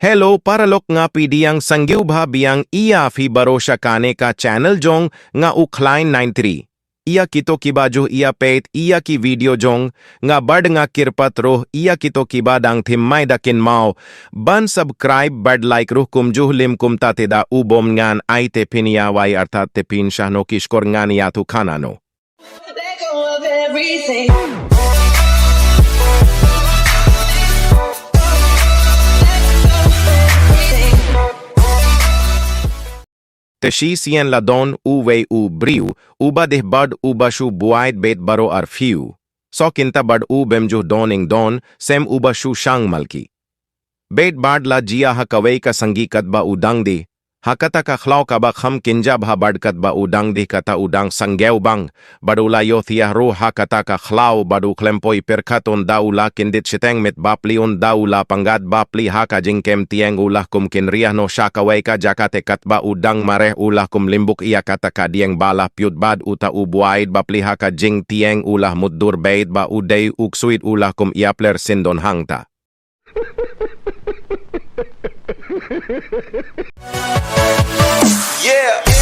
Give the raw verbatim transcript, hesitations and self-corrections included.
Hello paralok, nga pdiang sngewbha biang ïa phi baroh sha kane ka channel jong nga u Khlain nine three. Ïa kito kiba ju ïa peit ïa ki video jong nga bad nga kyrpad ruh ïa kito kiba dang thim mai da kynmaw ban subscribe bad like ruh kumjuh lym kumta te da u bym ngan ai te phin ïa wai artat te phin shah noh ki shkor, ngan ïathuh khana noh. Let go of everything. Te shisien la don uwei u briew uba dih bad uba shu buaid beit baroh arphew sokynta bad u bym ju don ing don sem uba shu shang malki beit bad la jia ha kawei ka sngi katba u dang dih ha kata ka khlaw kaba kham kynja bha bad katba u dang dih kata u dang sngewbang bad u la ïohthiah ruh ha kata ka khlaw bad u khlem poi pyrkhat un da u la kyndit shiteng met bapli un da u la pyngngad bapli ha ka jingkem tieng u la kum kynriah noh sha kawei ka jaka te katba u dang mareh u la kum lymbuk ïa kata ka dieng ba la pyut bad uta u buaid bapli ha ka jingtieng u la mutdur beit ba u dei u ksuid u la kum ïapler syndon hangta. Yeah.